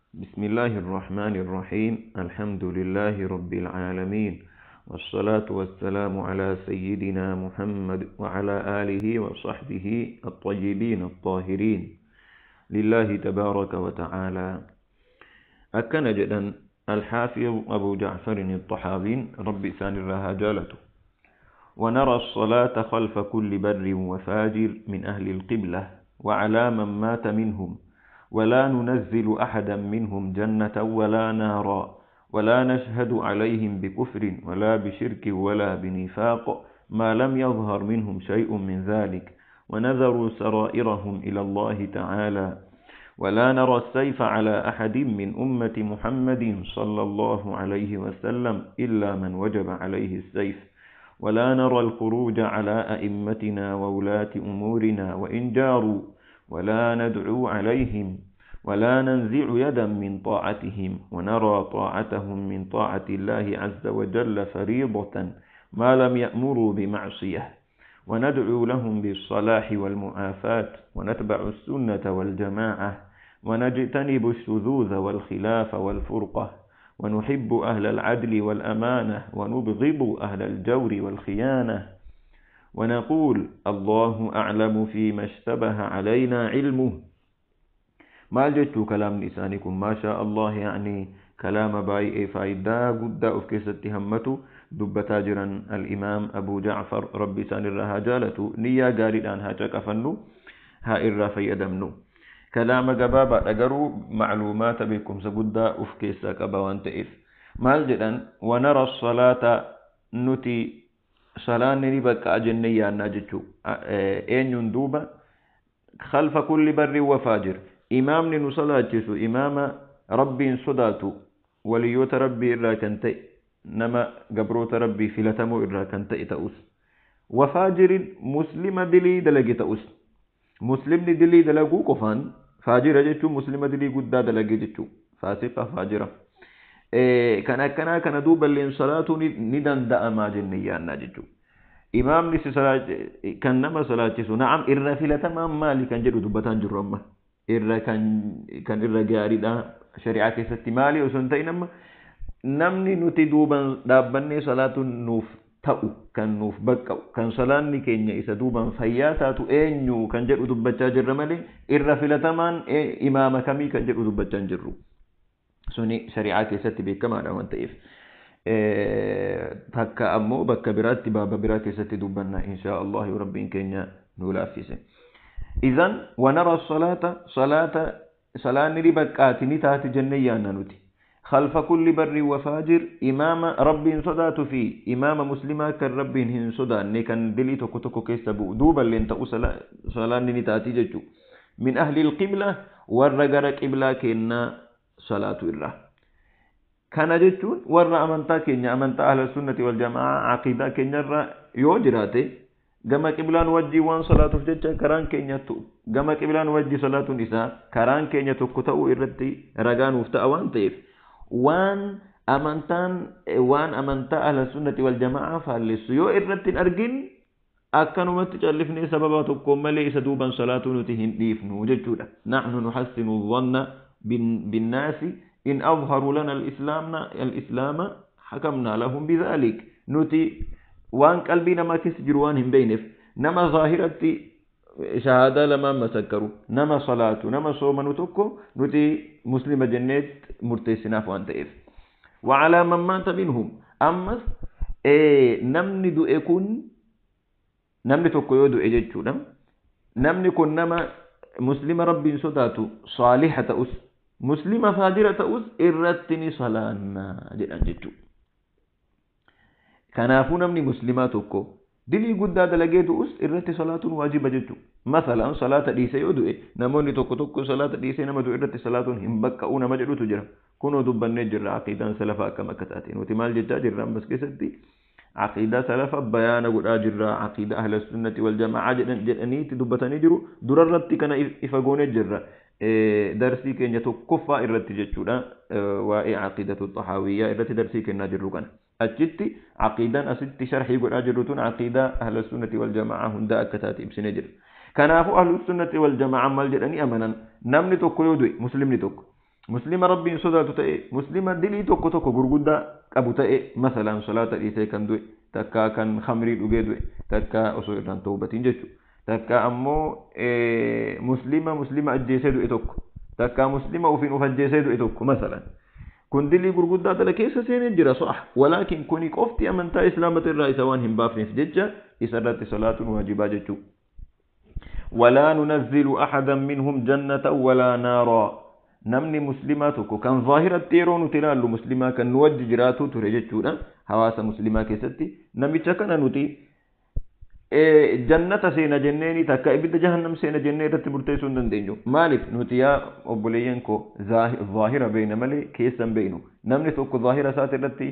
بسم الله الرحمن الرحيم. الحمد لله رب العالمين، والصلاة والسلام على سيدنا محمد وعلى آله وصحبه الطيبين الطاهرين لله تبارك وتعالى. أكن جدا الحافظ أبو جعفر الطحاوي ربي سان الرهاجالته: ونرى الصلاة خلف كل بر وفاجر من أهل القبلة وعلى من مات منهم، ولا ننزل أحدا منهم جنة ولا نارا، ولا نشهد عليهم بكفر ولا بشرك ولا بنفاق ما لم يظهر منهم شيء من ذلك، ونذروا سرائرهم إلى الله تعالى. ولا نرى السيف على أحد من أمة محمد صلى الله عليه وسلم إلا من وجب عليه السيف، ولا نرى الخروج على أئمتنا وولاة أمورنا وإن جاروا، ولا ندعو عليهم، ولا ننزع يدا من طاعتهم، ونرى طاعتهم من طاعة الله عز وجل فريضة ما لم يأمروا بمعصية، وندعو لهم بالصلاح والمعافاة، ونتبع السنة والجماعة، ونجتنب الشذوذ والخلاف والفرقة، ونحب أهل العدل والأمانة، ونبغض أهل الجور والخيانة، ونقول: الله أعلم فيما اشتبه علينا علمه. Maal jechuu kalaamni isaanii kun? Maashaa Allah, يعني kalaama baay'ee faayidaa guddaa of keessatti hammatu dubbataa jiran al-imaam Abu Ja'far, rabbi isaan irraa haa jaalatu. Niyyaa gaariidhaan haa caqafannu, haa irraa fayyadamnu. Kalaama gabaabaadha, garuu macluumaata, beekumsa guddaa of keessaa qaba waan ta'eef. Maal jedhan? ونرى الصلاة, nuti salaanni ni baqqa'a jennee yaannaa jechuu. Eenyuun duuba? خلف كل بر وفاجر, imaamni nu salaachisu imaama rabbiin sodaatu, waliyyoota rabbii irraa kan ta'e, nama gabroota rabbii filatamoo irraa kan ta'e ta'us, وفاجر, muslima dilii dalage ta'us. Muslimni dilii dalaguu qofaan faajira jechuun muslima dilii guddaa dalage jechuu, faasiqa, faajira kan akkanaa kana duuballeen salaatuu ni danda'amaa jennee yaannaa jechuu. Imaamni kan nama salaachisu, na'am, irra filatamaan maali kan jedhu dubbataan jirru amma. Irra kan irra gaariidha shari'aa keessatti maali osoo hin ta'in, amma namni nuti duuban dhaabbannee salaatuun nuuf ta'u, kan nuuf baqqa'u, kan salaanni keenya isa duuban fayyaa taatu eenyu kan jedhu dubbachaa jirra malee irra filatamaan imaama kamii kan jedhu dubbachaa hin jirru. Suni shari'aa keessatti beekamaadha waan ta'eef. Takka ammoo bakka biraatti, baaba biraa keessatti dubbanna, inshaa Allah, yoo rabbiin keenya nu laaffise. إذن ونرى الصلاة, صلاة salaanni ni baqqaati, ni taati jennee yaanna nuti. خلف كل بر وفاجر, imaama rabbiin sodaatu fi imaama muslimaa kan rabbiin hin sodaanne, kan dilii tokko tokko keessa bu'u duuballeen ta'u, salaanni ni taati jechuu. من أهل القبلة, warra gara qiblaa kennaa salaatu irraa. Kana jechuun warra amantaa keenya, amantaa أهل السنة والجماعة, aqiidaa keenyarra yoo jiraate, gama qiblaan wajjii waan salaatuuf jecha karaan keenya gama qiblaan wajjii salaatuun isaa karaan keenya tokko ta'uu irratti ragaa nuuf ta'a waan ta'eef, waan amantaan waan amantaa أهل السنة والجماعة faallessu yoo irratti hin argin, akkanumatti callifnee sababa tokkoon malee isa duuban salaatuu nuti hin dhiifnu jechuudha. نحن نحسن الظن بالناس، إن أظهروا لنا الإسلام حكمنا لهم بذلك. Nuti waan qalbii namaa keessa jiru waan hin beekneef, nama zaahiratti shahaadaa lamaan masakkaru, nama salaatu, nama soomanu tokko nuti muslima jenneet murteessinaaf waan ta'eef. وعلى من مات منهم, ammas namni du'e kun, namni tokko yoo du'e jechuudha, namni kun nama muslima rabbiin sodaatu saaliha ta'us, muslima faajira ta'us, irratti ni salaannaa jedhan jechuudha. Kanaafuu namni muslimaa tokko dilii guddaa dalagee du'us irratti salaatuun waajiba jechuudha. Masalaan salaata dhiisee yoo du'e, namoonni tokko tokko salaata dhiisee nama du'e irratti salaatuun hin baqqa'uu nama jedhutu jira. Kunoo dubbannee jirra aqiidaan salafa akkam akka taate. Nuti maal jechaa jirra ammas keessatti? Aqiidaa salafa bayaana godhaa jirra. Aqiidaa أهل السنة والجماعة jedhaniitti dubbatanii jiru. Durarratti kana ifa goonee jirra. Darsii keenya tokkoffaa irratti jechuudha. Waa'ee aqiidatu xahaawiyyaa irratti darsii kennaa jirru kana. Achitti aqiidaan asitti sharhii godhaa jirru tun aqiidaa أهل السنة والجماعة hundaa akka taate ibsinee jirra. Kanaafuu أهل السنة والجماعة maal jedhanii amanan? Namni tokko yoo du'e, muslimni tokko Muslima Rabbiin sodaatu ta'e, muslima dilii tokko tokko gurguddaa qabu ta'e, masalaan salaata dhiisee kan du'e, takkaa kan khamrii dhugee du'e, takkaa osoo irraan tawbatiin jechuudha. Takkaa ammoo muslima ajjeesee du'e tokko, takkaa muslima ofiin of ajjeesee du'e tokko masalaan. Kun dilii gurguddaa dala keessa seenee jira so'a. Walaakin kuni qofti amantaa islaamata irraa isa waan hin baafneef jecha isa irratti salaatuun waajibaa jechuudha. Walaa nunazzilu ahadan minhum jannatan walaa naaraa. Namni muslimaa tokko kan zaahiratti yeroo nuti ilaallu muslimaa kan nu wajji jiraatu ture jechuudha. Hawaasa muslimaa keessatti namicha kana nuti jannata seena jenneeni takka ibidda jahannam seena jennee irratti murteessuu hin dandeenyu. Maaliif nuti yaa obboleeyyan koo zaahira beeyna malee keessa hin beeynu. Namni tokko zaahira isaati irratti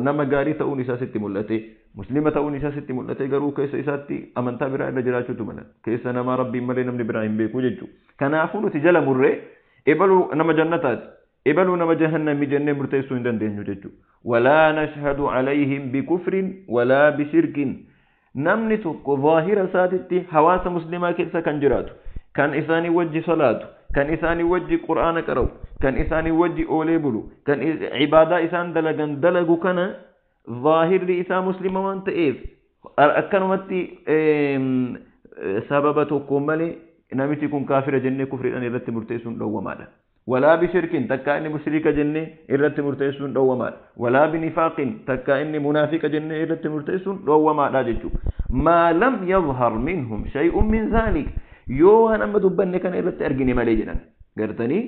nama gaarii ta'uun isaa sitti mul'ate, muslima ta'uun isaa sitti mul'ate, garuu keessa isaatti amantaa biraa irra jiraachuutu mala. Keessa namaa Rabbiin malee namni biraa hin beeku jechuudha. Kanaafuu nuti jala murree ebaluu nama jannataati, ebaluu nama jahannami jennee murteessuu hin dandeenyu jechuudha. Walaa nashhadu alayhim bikufrin walaa bishirkin. Namni tokko zaahira isaatitti hawaasa muslimaa keessa kan jiraatu, kan isaanii wajji salaatu, kan isaanii wajji qur'aana qara'u, kan isaanii wajji oolee bulu, kan ibaadaa isaan dalagan dalagu kana zaahirri isaa muslima waan ta'eef akkanumatti sababa tokko malee namichi kun kaafira jennee kufriidhaan irratti murteessuun dhowwamaadha. Walaa bishirkin, takkaa inni mushrika jennee irratti murteessuun dhowwamaadha. Walaa binifaaqin, takkaa inni munaafiqa jennee irratti murteessuun dhowwamaadha jechuudha. Maa lam yadhhar minhum shay'un min zaalik, yoo waan amma dubbanne kana irratti argine malee jedhan. Gartanii?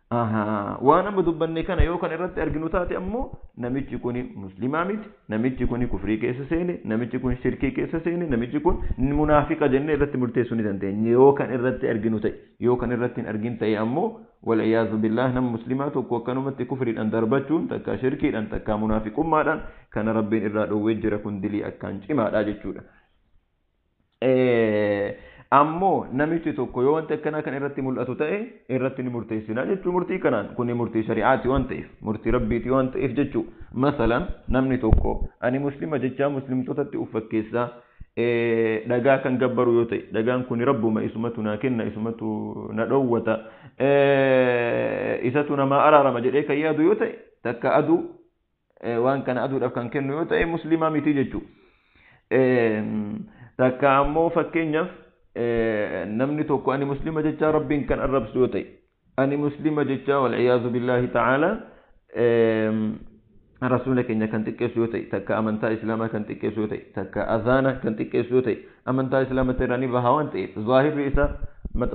Waan amma dubbanne kana yoo kan irratti arginu taate ammoo namichi kun muslimaa miti, namichi kun kufrii keessa seene, namichi kun shirkii keessa seene, namichi kun munaafiqa jennee irratti murteessuu ni dandeenya yoo kan irratti arginu ta'e. Yoo kan irratti hin argin ta'e ammoo wal'iyaazu billaah, nama muslimaa tokko akkanumatti kufriidhaan darbachuun, takka shirkiidhaan, takka munaafiqummaadhaan, kana Rabbiin irraa dhowwee jira. Kun dilii akkaan cimaadha jechuudha. Ammoo namichi tokko yoo wanti akkanaa kan irratti mul'atu ta'e irratti ni murteessina jechuu murtii kanaan. Kuni murtii shari'aati waan ta'eef, murtii Rabbiiti waan ta'eef jechuu. Masalan namni tokko ani muslima jechaa muslimtootatti uf fakkeessaa dhagaa kan gabbaru yoo ta'e, dhagaan kun Rabbuma, isumatu naa kenna, isumatu na dhoowwata, isatu namaa araarama jedhee kan yaadu yoo ta'e, takka aduu waan kana aduudhaaf kan kennu yoo ta'e, muslimaa miti jechuu. Takka ammoo fakkeenyaaf namni tokko ani muslima jechaa Rabbiin kan arrabsu yoo ta'e, ani muslima jechaa wal'iyaazu billaahi ta'aalaa rasuula keenya kan xiqqeessu yoo ta'e, takka amantaa islaamaa kan xiqqeessu yoo ta'e, takka azaana kan xiqqeessu yoo ta'e, amantaa islaamatti irraa ni baha waan ta'eef, zaahirri isaa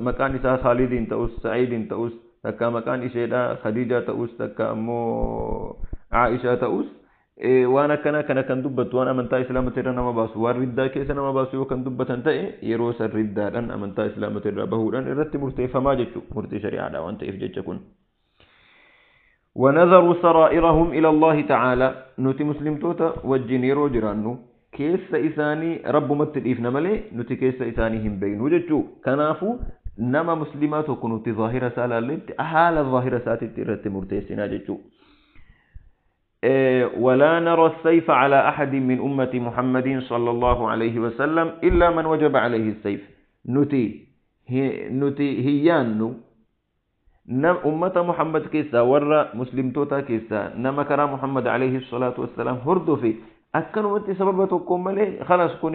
maqaan isaa Khaalidiin ta'us, Sa'iidiin ta'us, takka maqaan isheedhaa Khadiijaa ta'us, takka ammoo Aishaa ta'us, waan akkanaa kana kan dubbattu, waan amantaa islaamatti irra nama baasu, waan riddaa keessa nama baasu yoo kan dubbatan ta'e, yeroo san riddaadhaan amantaa islaamatti irraa bahuudhaan irratti murteeffamaa jechuudha, murtii shari'aadha waan ta'eef jecha kun. ونذروا سرائرهم إلى الله تعالى. Nuti muslimtoota wajjin yeroo jiraannu keessa isaanii Rabbumatti dhiifna malee nuti keessa isaanii hin beeknu jechuu. Kanaafuu nama muslimaa tokko nuti zaahira isaa laalletti haala zaahira isaatitti irratti murteessinaa jechuu. ولا نرى السيف على أحد من أمة محمد صلى الله عليه وسلم إلا من وجب عليه السيف. Nuti hiyyaannu ummata Muhammad keessaa, warra muslimtoota keessaa, nama karaa Muhammad alayhi salaatu wassalaam hordofe akkanumatti sababa tokko malee khalas kun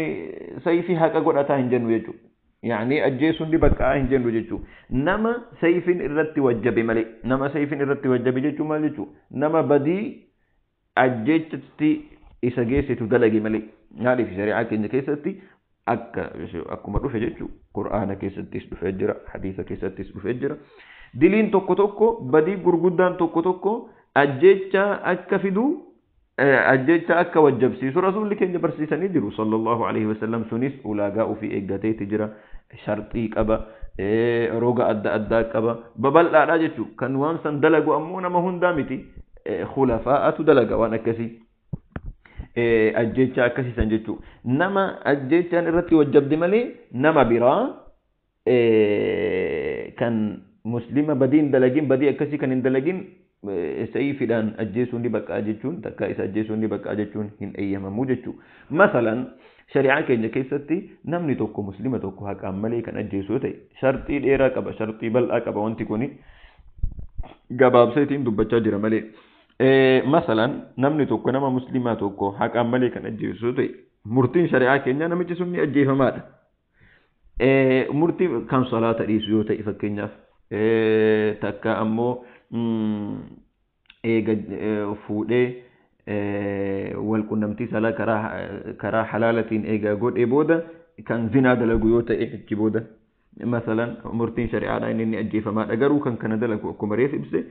sayfii haqa godhataa hin jennu jechuudha. Yaani ajjeesuun ni baqqa'aa hin jennu jechuudha. Nama sayfiin irratti wajjabe malee. Nama sayfiin irratti wajjabe jechuun maal jechuudha? Nama badii ajjeechatti isa geessitu dalage malee. Maaliif shari'aa keenya keessatti akka akkuma dhufe jechuudha. Qur'aana keessattis dhufee jira, hadiisa keessattis dhufee jira. Diliin tokko tokko, badii gurguddaan tokko tokko ajjeecha akka fidu, ajjeecha akka wajjabsiisu rasuulli keenya barsiisanii jiru sallallahu alaihi wasallam. Sunis ulaagaa ofii eeggateeti jira, sharxii qaba, roga adda addaa qaba, babal'aadha jechuudha. Kan waan san dalagu ammoo nama hundaa miti, khulafaa'atu dalaga waan akkasii, ajjeecha akkasiisan jechuudha. Nama ajjeechaan irratti wajjabde malee nama biraa kan muslima badiin dalagin, badii akkasii kan hin dalagin, sayfiidhaan ajjeesuun ni baqqaa jechuun, takka isa ajjeesuun ni baqqaa jechuun hin eeyyamamu jechuudha. Masalan shari'aa keenya keessatti namni tokko muslima tokko haqaan malee kan ajjeesu yoo ta'e, sharxii dheeraa qaba, sharxii bal'aa qaba wanti kuni. Gabaabseetiin dubbachaa jira malee. Masalan namni tokko nama muslimaa tokko haqaan malee kan ajjeesu ta'e, murtiin shari'aa keenyaa namichi sun ni ajjeefamaadha. Murtii kan salaata dhiisu yoo ta'e, fakkeenyaaf, takka ammoo eega fuudhee wal qunnamtii saalaa karaa halaalatiin eega godhee booda kan zinaa dalagu yoo ta'e, achi booda masalan murtiin shari'aadha inni inni ajjeefamaadha. Garuu kan kana dalagu, akkuma reef ibse,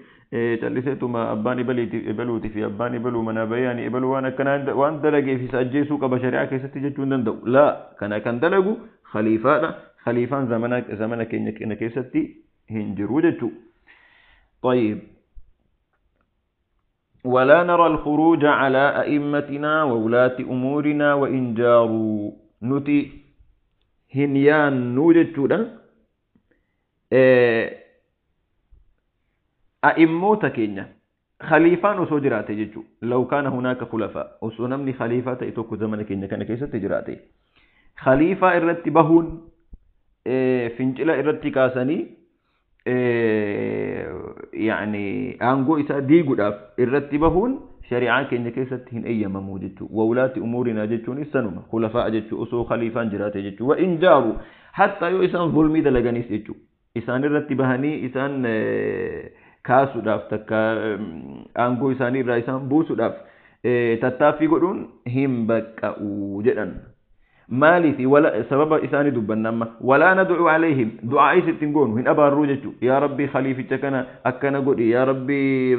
calliseetuma abbaan ebaluuti fi abbaan ebaluu manaa bahee ani ebaluu waan akkanaa waan dalageef isa ajjeesuu qaba shari'aa keessatti jechuu hin danda'u. Laa, kana kan dalagu khaliifaadha. Khaliifaan zamana keenya kana keessatti hin jiru jechuu. طيب، ولا نرى الخروج على أئمتنا وولاة أمورنا وإن جاروا. Nuti hin yaannu jechuudha a'immoota keenya, khaliifaan osoo jiraate jechuudha. لو كان هناك خلفاء, osoo namni khaliifaa ta'e tokko zamana keenya kana keessatti jiraate, khaliifaa irratti bahuun, fincila irratti kaasanii, yani aangoo isaa diiguudhaaf irratti bahuun shari'aa keenya keessatti hin eeyyamamu jechuudha. وولاة أمورنا jechuun sanuma khulafaa jechuudha, osoo khaliifaan jiraate jechuudha. وإن جاروا, hatta yoo isaan zulmii dalaganis jechuudha. Isaan irratti bahanii isaan kaasuudhaaf, takka aangoo isaanii irraa isaan buusuudhaaf tattaaffii godhuun hin baqqa'u jedhan. Maaliif? Wala sababa isaanii dubbanna amma. ولا ندعو عليهم, du'aa ittiin goonu, hin abaarruu jechuudha. Yaa Rabbi, khaliificha kana akkana godhi, yaa Rabbi,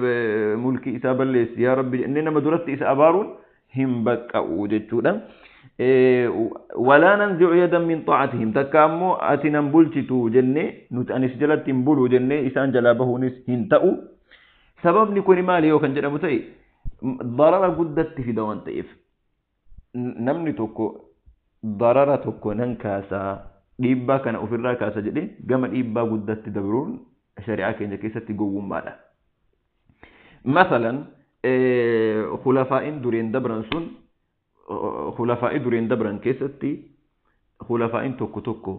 mulkii isaa balleessi, yaa Rabbi inni nama duratti isa abaaruun hin baqqa'u jechuudha. ولا ننزع يدا من طاعتهم, takka ammoo ati nan bulchitu jennee, nuti anis jalatti hin bulu jennee isaan jalaa bahuunis hin ta'u. Sababni kuni maali yoo kan jedhamu ta'e, darara guddatti fida waan ta'eef. Namni tokko darara tokko nan kaasaa, dhiibbaa kana ofirraa kaasa jedhee gama dhiibbaa guddatti dabruun shari'aa keenya keessatti gowwummaadha. Masalan khulafaa'in dureen dabran sun, khulafaa'ii dureen dabran keessatti khulafaa'in tokko tokko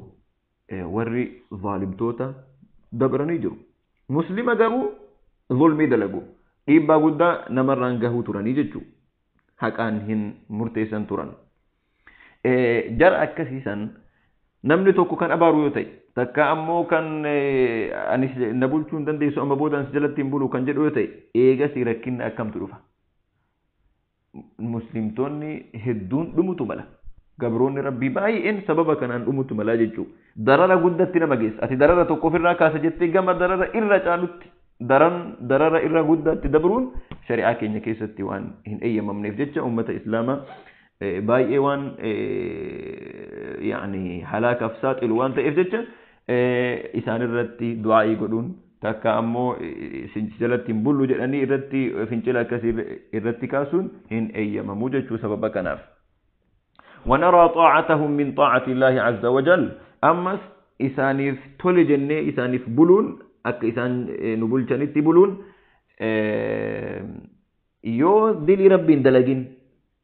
warri zaalimtoota dabranii jiru. Muslima garuu zulmii dalagu. Dhiibbaa guddaa namarraan gahuu turanii jechuudha. Haqaan hin murteessan turan. Jara akkasiisan namni tokko kan abaaru yoo ta'e, takka ammoo kan ani na bulchuu hin dandeessu, amma booda ani jalatti hin bulu kan jedhu yoo ta'e, eegasii rakkinni akkamtu dhufa? Muslimtoonni hedduun dhumutu mala. Gabroonni Rabbii baay'een sababa kanaan dhumutu mala jechuudha. Darara guddatti nama geessa. Ati darara tokko ofirraa kaasa jettee gama darara irra caalutti, daran darara irra guddaatti dabruun shari'aa keenya keessatti waan hin eeyyamamneef jecha, uummata islaamaa baay'ee waan yaani halaakaaf saaxilu waan ta'eef jecha, isaan irratti du'aa'ii godhuun, takka ammoo jalatti hin bullu jedhanii irratti fincila akkasii irratti kaasuun hin eeyyamamu jechuu sababa kanaaf. ونرى طاعتهم من طاعة الله عز وجل, ammas isaaniif tole jennee isaaniif buluun, akka isaan nu bulchanitti buluun, yoo dilii Rabbiin dalagin,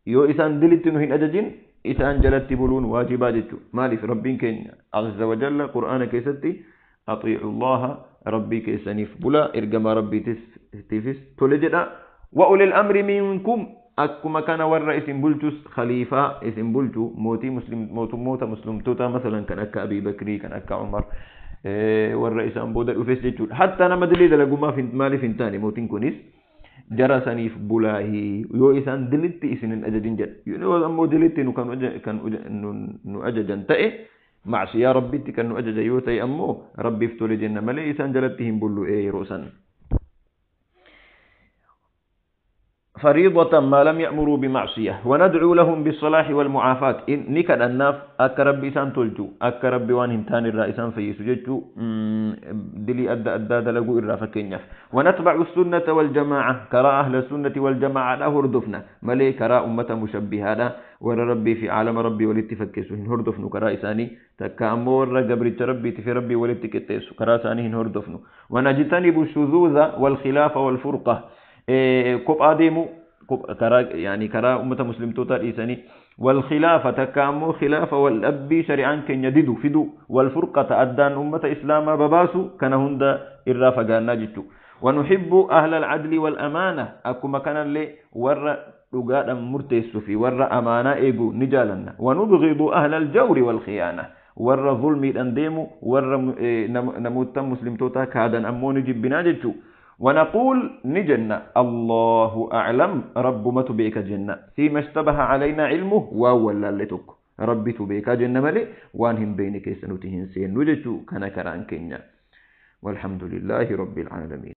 yoo isaan dilitti nu hin ajajin, isaan jalatti buluun waajibaa jechuudha. Maaliif? Rabbiin keenya عز وجل qur'aana keessatti أطيعوا الله, Rabbii keessaniif bula, ergamaa Rabbiitiifis tole jedha. وأولي الأمر منكم, akkuma kana warra isin bulchus, khaliifaa isin bulchu, mootii muslim, mootummoota muslimtoota, masalan kan akka Abii Bakrii, kan akka Umar, warra isaan booda dhufes jechuudha. Hatta nama dilii dalagumaaf maaliif hin taane, mootiin kunis jara saniif bulaahii yoo isaan dilitti isin hin ajajin jedha. Yoo ammoo dilitti nu kan nu ajajan ta'e, macsiyaa Rabbitti kan nu ajajan yoo ta'e ammoo, Rabbiif tole jenna malee isaan jalatti hin bullu yeroo san. فريضة ما لم يأمروا بمعصية. وندعو لهم بالصلاح والمعافاة, نكد الناف أك ربي إسان تلجو، أك ربي وان هنتان الرئيسان فيسو ججو دلي أدى أدى دلقو إرى فكينيف. ونتبع السنة والجماعة, كرا أهل السنة والجماعة لا هردفنا ملي كرا أمة مشبهة لا ور ربي في عالم ربي ولتفكسو هن هردفنو كرا إساني، تكا أمو ور قبرت ربي في ربي ولتكتسو كرا إساني هن هردفنو. ونجتنب الشذوذ والخلاف والفرقة, kophaa deemu karaa, yani karaa ummata muslimtoota dhiisanii, والخلافة, takka ammoo khilaafa, wal dhabbii shari'aan keenya didu fidu, والفرقة, addaan ummata islaamaa babaasu, kana hunda irraa fagaannaa jechuu. Wanuhibbu ahla alcadli walamaana, akkuma kanallee warra dhugaadhan murteessu fi warra amaanaa eegu ni jaalanna. Wanubgidu ahla aljawri walkhiyaana, warra zulmiidhan deemu, warra namoota muslimtoota kaadan ammoo ni jibbinaa jechuu. ونقول نجنة الله أعلم، رب ما تبيك جنة، فيما اشتبه علينا علمه واو لتك ربي تبيك جنة ملي وانهم بينك سنتهن سين نجتو كان كران كنيا. والحمد لله رب العالمين.